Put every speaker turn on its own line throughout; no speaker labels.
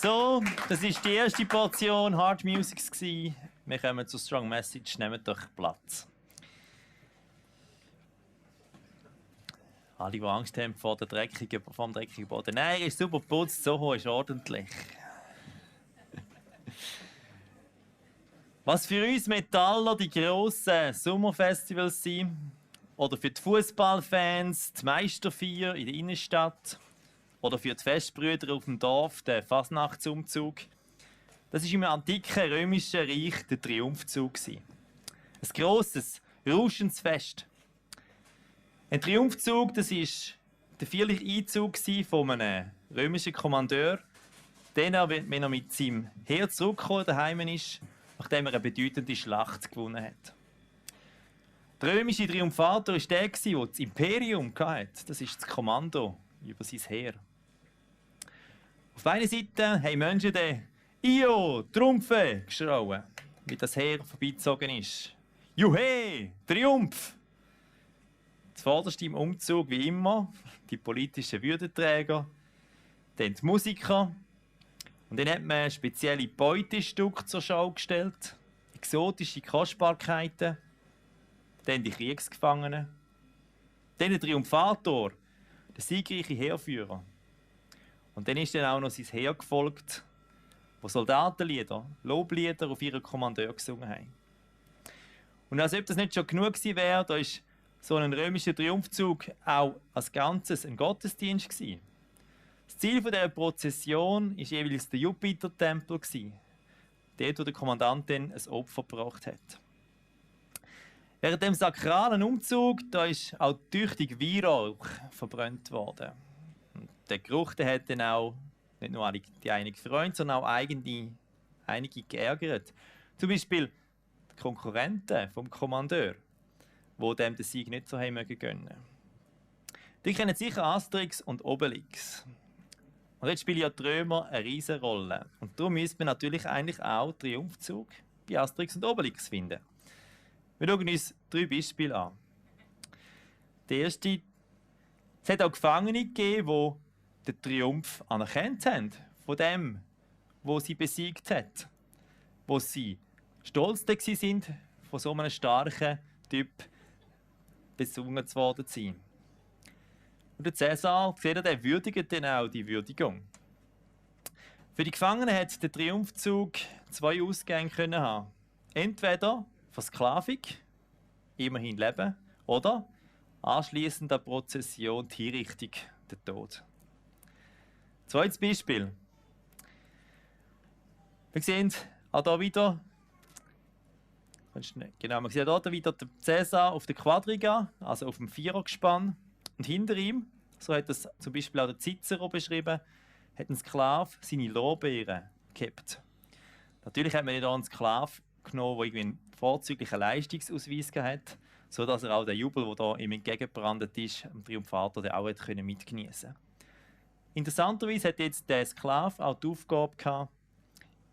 So, das war die erste Portion Hard Music. Wir kommen zur Strong Message. Nehmt doch Platz. Alle, die Angst haben vor dem dreckigen Boden. Nein, er ist super geputzt, so hoch ist ordentlich. Was für uns Metaller die grossen Sommerfestivals sind, oder für die Fußballfans die Meisterfeier in der Innenstadt, oder für die Festbrüder auf dem Dorf der Fasnachtsumzug, das war im antiken römischen Reich der Triumphzug. Ein grosses, rauschendes Fest. Ein Triumphzug, das war der feierliche Einzug von einem römischen Kommandeur, wenn er mit seinem Heer zurückgekommen daheim ist, nachdem er eine bedeutende Schlacht gewonnen hat. Der römische Triumphator war der, der das Imperium hatte. Das ist das Kommando über sein Heer. Auf einer Seite haben Menschen den «Io, Trumpfe!» geschrien, wie das Heer vorbeizogen ist. «Juhe, Triumph!» Zuvorderst im Umzug, wie immer, die politischen Würdenträger, dann die Musiker. Und dann hat man spezielle Beutestücke zur Schau gestellt, exotische Kostbarkeiten, dann die Kriegsgefangenen, dann der Triumphator, der siegreiche Heerführer. Und dann ist dann auch noch sein Heer gefolgt, wo Soldatenlieder, Loblieder auf ihren Kommandeur gesungen haben. Und als ob das nicht schon genug gewesen wäre, da ist so ein römischer Triumphzug auch als Ganzes ein Gottesdienst gewesen. Das Ziel dieser Prozession war jeweils der Jupiter-Tempel, dort, wo der Kommandant dann ein Opfer gebracht hat. Während dem sakralen Umzug da ist auch tüchtig Weihrauch verbrannt worden. Und der Geruch der hat dann auch nicht nur die einigen Freunde, sondern auch einige geärgert. Zum Beispiel die Konkurrenten vom Kommandeur, die dem den Sieg nicht so haben gönnen. Die kennen sicher Asterix und Obelix. Und jetzt spielen ja die Römer eine riesige Rolle. Und darum müsste man natürlich eigentlich auch Triumphzug bei Asterix und Obelix finden. Wir schauen uns 3 Beispiele an. Der erste: Es hat auch Gefangene gegeben, die den Triumph anerkannt haben, von dem, wo sie besiegt hat. Wo sie stolz waren, von so einem starken Typ besungen zu worden zu sein. Und der Cäsar, seht ihr, der würdigt dann auch die Würdigung. Für die Gefangenen hat der Triumphzug 2 Ausgänge können haben. Entweder Versklavung, immerhin Leben, oder anschliessend der Prozession die Hinrichtung, der Tod. Zweites Beispiel. Wir sehen auch hier wieder, wir sehen hier wieder den Cäsar auf der Quadriga, also auf dem Vierergespann. Und hinter ihm, so hat das zum Beispiel auch der Cicero beschrieben, hat ein Sklave seine Lorbeeren gehabt. Natürlich hat man nicht einen Sklaven genommen, der irgendwie einen vorzüglichen Leistungsausweis hat, sodass er auch den Jubel, der ihm entgegengebrannt ist, am Triumphator auch mitgeniessen konnte. Interessanterweise hat jetzt der Sklave auch die Aufgabe gehabt,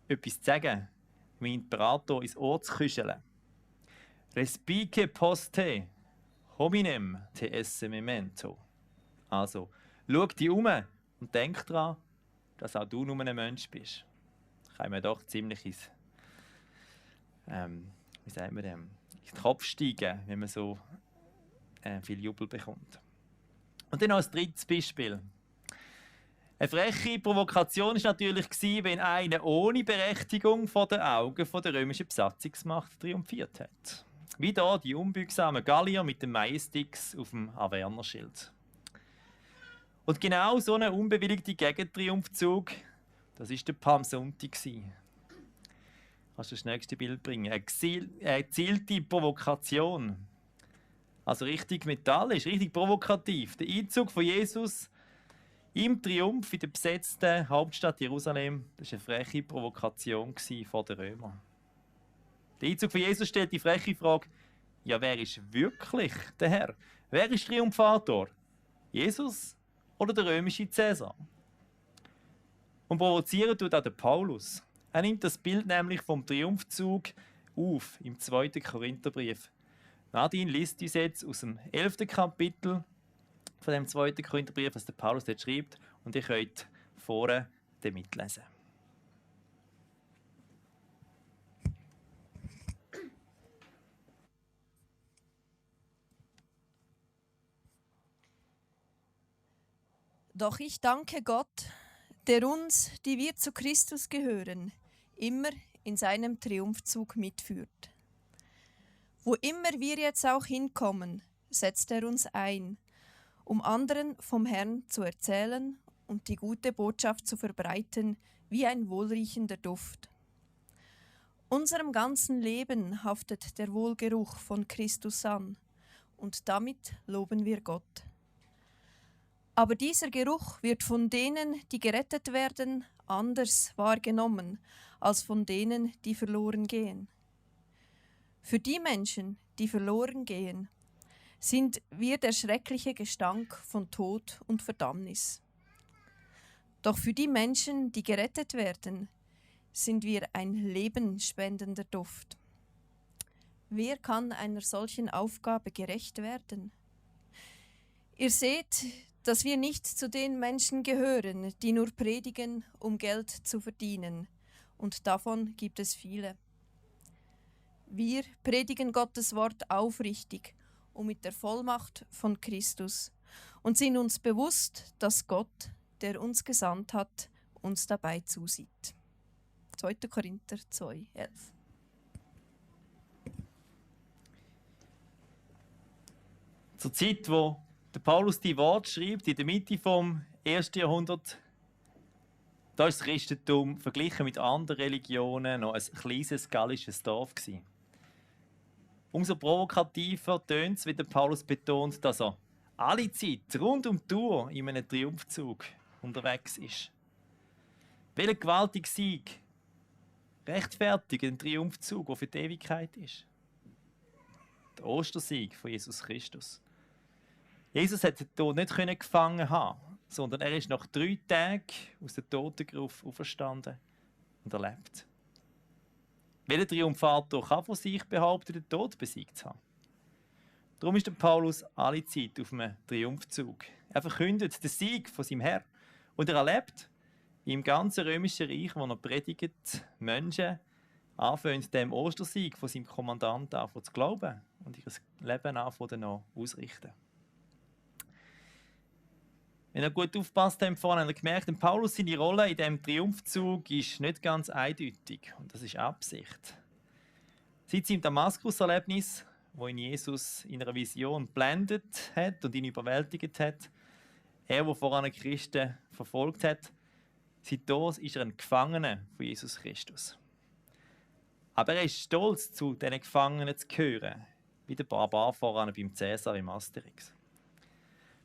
etwas zu sagen, dem Imperator ins Ohr zu küscheln. Respice poste, hominem te esse memento. Also, schau dich um und denk daran, dass auch du nur ein Mensch bist. Kann man doch ziemlich ins, wie sagt man dem, in den Kopf steigen, wenn man so viel Jubel bekommt. Und dann noch ein drittes Beispiel. Eine freche Provokation war natürlich, wenn einer ohne Berechtigung vor den Augen der römischen Besatzungsmacht triumphiert hat. Wie hier die unbeugsamen Gallier mit dem Majestix auf dem Avernerschild. Und genau so ein unbewilligter Gegentriumphzug, das war der Palmsonntag. Kannst du das nächste Bild bringen? Eine gezielte Provokation. Also richtig metallisch, richtig provokativ. Der Einzug von Jesus im Triumph in der besetzten Hauptstadt Jerusalem, das war eine freche Provokation vor den Römern. Der Einzug von Jesus stellt die freche Frage: Ja, wer ist wirklich der Herr? Wer ist Triumphator? Jesus oder der römische Cäsar? Und provozieren tut auch der Paulus. Er nimmt das Bild nämlich vom Triumphzug auf im 2. Korintherbrief. Nadine liest uns jetzt aus dem 11. Kapitel von dem 2. Korintherbrief, was der Paulus dort schreibt, und ihr könnt vorne mitlesen.
Doch ich danke Gott, der uns, die wir zu Christus gehören, immer in seinem Triumphzug mitführt. Wo immer wir jetzt auch hinkommen, setzt er uns ein, um anderen vom Herrn zu erzählen und die gute Botschaft zu verbreiten wie ein wohlriechender Duft. Unserem ganzen Leben haftet der Wohlgeruch von Christus an und damit loben wir Gott. Aber dieser Geruch wird von denen, die gerettet werden, anders wahrgenommen als von denen, die verloren gehen. Für die Menschen, die verloren gehen, sind wir der schreckliche Gestank von Tod und Verdammnis. Doch für die Menschen, die gerettet werden, sind wir ein lebenspendender Duft. Wer kann einer solchen Aufgabe gerecht werden? Ihr seht, dass wir nicht zu den Menschen gehören, die nur predigen, um Geld zu verdienen. Und davon gibt es viele. Wir predigen Gottes Wort aufrichtig und mit der Vollmacht von Christus und sind uns bewusst, dass Gott, der uns gesandt hat, uns dabei zusieht. 2. Korinther 2, 11.
Zur Zeit, wo der Paulus die Worte schreibt, in der Mitte vom 1. Jahrhundert, da war das Christentum verglichen mit anderen Religionen noch ein kleines gallisches Dorf gewesen. Umso provokativer tönt es, wie der Paulus betont, dass er alle Zeit rund um die Tour in einem Triumphzug unterwegs ist. Welcher gewaltige Sieg rechtfertigt einen Triumphzug, der für die Ewigkeit ist? Der Ostersieg von Jesus Christus. Jesus hat den Tod nicht gefangen haben, sondern er ist nach 3 Tagen aus der Totengrube auferstanden und erlebt. Welcher Triumphator kann von sich behaupten, den Tod besiegt zu haben? Darum ist der Paulus alle Zeit auf einem Triumphzug. Er verkündet den Sieg von seinem Herrn und er erlebt, wie im ganzen römischen Reich, wo er predigt, Menschen anfangen, dem Ostersieg von seinem Kommandant zu glauben und ihr Leben auszurichten. Wenn ihr gut aufgepasst habt, vorhin habt ihr gemerkt, dass Paulus seine Rolle in diesem Triumphzug ist nicht ganz eindeutig. Und das ist Absicht. Seit seinem Damaskus-Erlebnis, wo ihn Jesus in einer Vision blendet hat und ihn überwältigt hat, er, der voran Christen verfolgt hat, seitdem ist er ein Gefangener von Jesus Christus. Aber er ist stolz, zu diesen Gefangenen zu gehören, wie der Barbar voran beim Cäsar im Asterix.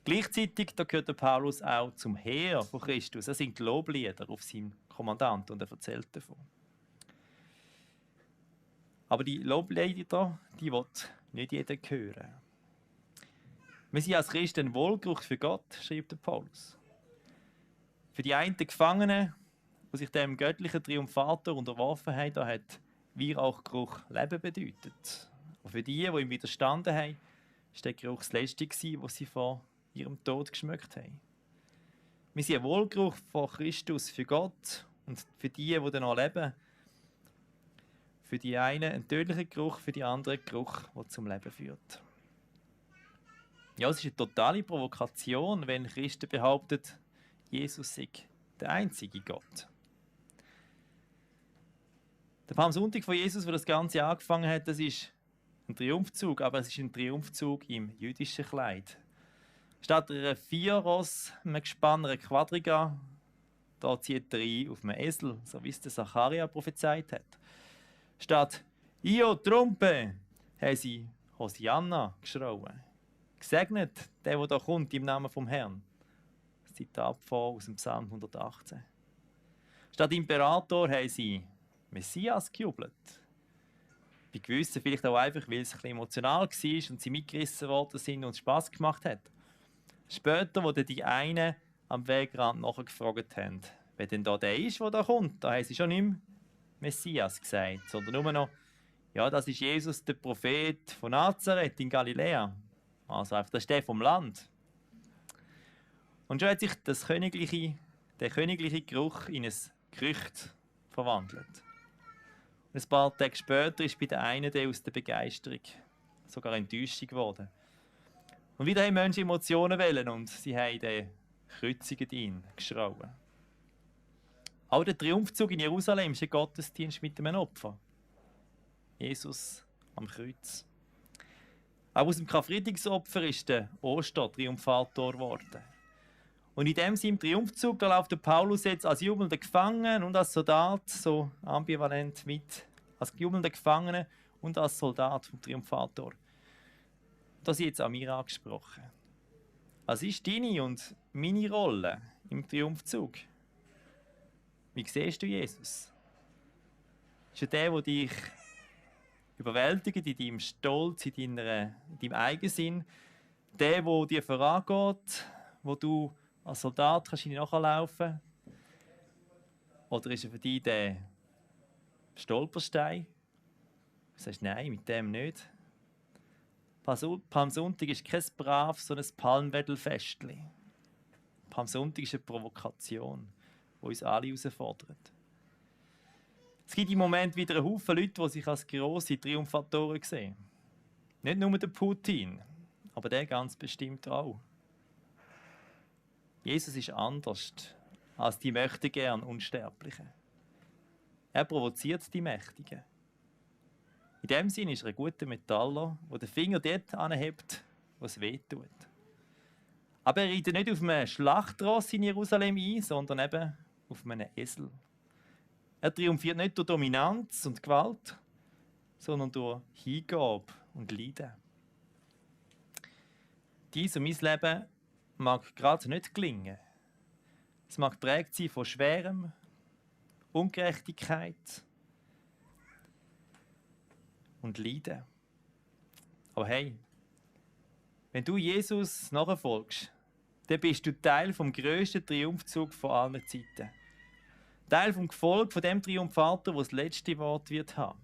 Gleichzeitig da gehört der Paulus auch zum Heer von Christus. Er singt Loblieder auf seinen Kommandant und er erzählt davon. Aber die Loblieder, die will nicht jeder hören. Wir sind als Christen ein Wohlgeruch für Gott, schreibt der Paulus. Für die einen Gefangenen, die sich dem göttlichen Triumphator unterworfen haben, da hat Weihrauchgeruch Leben bedeutet. Und für die ihm widerstanden haben, war der Geruch das Letzte, was sie vor ihrem Tod geschmeckt haben. Wir sind ein Wohlgeruch von Christus für Gott und für die noch leben. Für die einen ein tödlicher Geruch, für die anderen ein Geruch, der zum Leben führt. Ja, es ist eine totale Provokation, wenn Christen behaupten, Jesus sei der einzige Gott. Der Palmsonntag von Jesus, wo das Ganze angefangen hat, das ist ein Triumphzug, aber es ist ein Triumphzug im jüdischen Kleid. Statt einer 4 Ross, einem Gespann, einer Quadriga, da zieht er ein auf einem Esel, so wie es der Zacharia prophezeit hat. Statt «Io Trumpe» haben sie «Hosianna» geschrien. Gesegnet, der da kommt im Namen vom Herrn. Das Zitat aus dem Psalm 118. Statt Imperator haben sie «Messias» gejubelt. Bei gewissen vielleicht auch einfach, weil es ein bisschen emotional war und sie mitgerissen worden sind und es Spass gemacht hat. Später, wo dann die einen am Wegrand nachgefragt haben, wer denn da der ist, der da kommt, da haben sie schon nicht mehr Messias gesagt, sondern nur noch, ja, das ist Jesus, der Prophet von Nazareth in Galiläa. Also einfach, das ist der vom Land. Und schon hat sich der königliche Geruch in ein Gerücht verwandelt. Und ein paar Tage später ist bei den einen der aus der Begeisterung sogar Enttäuschung geworden. Und wieder haben Menschen Emotionen wählen und sie haben den kreuzigen ihn, geschrauen. Auch der Triumphzug in Jerusalem ist ein Gottesdienst mit einem Opfer. Jesus am Kreuz. Auch aus dem Karfreitagsopfer ist der Ostertriumphator geworden. Und in dem seinem Triumphzug, da läuft der Paulus jetzt als jubelnder Gefangener und als Soldat, so ambivalent mit, als jubelnder Gefangener und als Soldat vom Triumphator. Das ist jetzt an mir angesprochen. Was ist deine und meine Rolle im Triumphzug? Wie siehst du Jesus? Ist er der dich überwältigt in deinem Stolz, in deinem Eigensinn? Der dir vorangeht, wo du als Soldat kannst ihn nachlaufen? Oder ist er für dich der Stolperstein? Du sagst, nein, mit dem nicht. Palmsonntag ist kein brav, so ein Palmwedelfestli. Palmsonntag ist eine Provokation, die uns alle herausfordert. Es gibt im Moment wieder einen Haufen Leute, die sich als grosse Triumphatoren sehen. Nicht nur der Putin, aber der ganz bestimmt auch. Jesus ist anders als die Möchtegern Unsterblichen. Er provoziert die Mächtigen. In dem Sinne ist er ein guter Metaller, der den Finger dort anhebt, wo es weh tut. Aber er reitet nicht auf einem Schlachtross in Jerusalem ein, sondern eben auf einem Esel. Er triumphiert nicht durch Dominanz und Gewalt, sondern durch Hingabe und Leiden. Dies und mein Leben mag gerade nicht gelingen. Es mag geprägt sein von Schwerem, Ungerechtigkeit und Leiden. Aber hey, wenn du Jesus nachfolgst, dann bist du Teil vom grössten Triumphzug von allen Zeiten. Teil vom Gefolg von dem Triumphator, der das letzte Wort wird haben.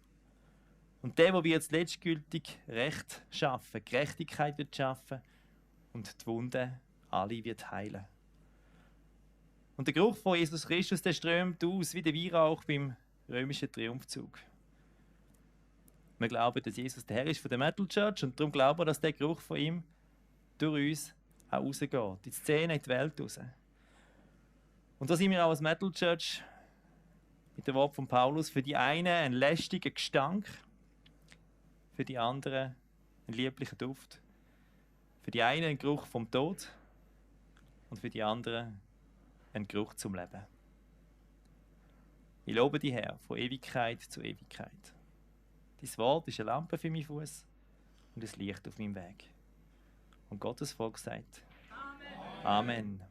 Und der wird jetzt letztgültig Recht schaffen, Gerechtigkeit wird schaffen und die Wunden alle wird heilen. Und der Geruch von Jesus Christus, der strömt aus wie der Weihrauch beim römischen Triumphzug. Wir glauben, dass Jesus der Herr ist von der Metal Church und darum glauben wir, dass der Geruch von ihm durch uns auch rausgeht, in die Szene, in die Welt raus. Und da sind wir auch als Metal Church mit dem Wort von Paulus für die einen ein lästiger Gestank, für die anderen ein lieblicher Duft, für die einen ein Geruch vom Tod und für die anderen ein Geruch zum Leben. Ich lobe dich, Herr, von Ewigkeit zu Ewigkeit. Dein Wort ist eine Lampe für meinen Fuß und ein Licht auf meinem Weg. Und Gottes Volk sagt Amen. Amen.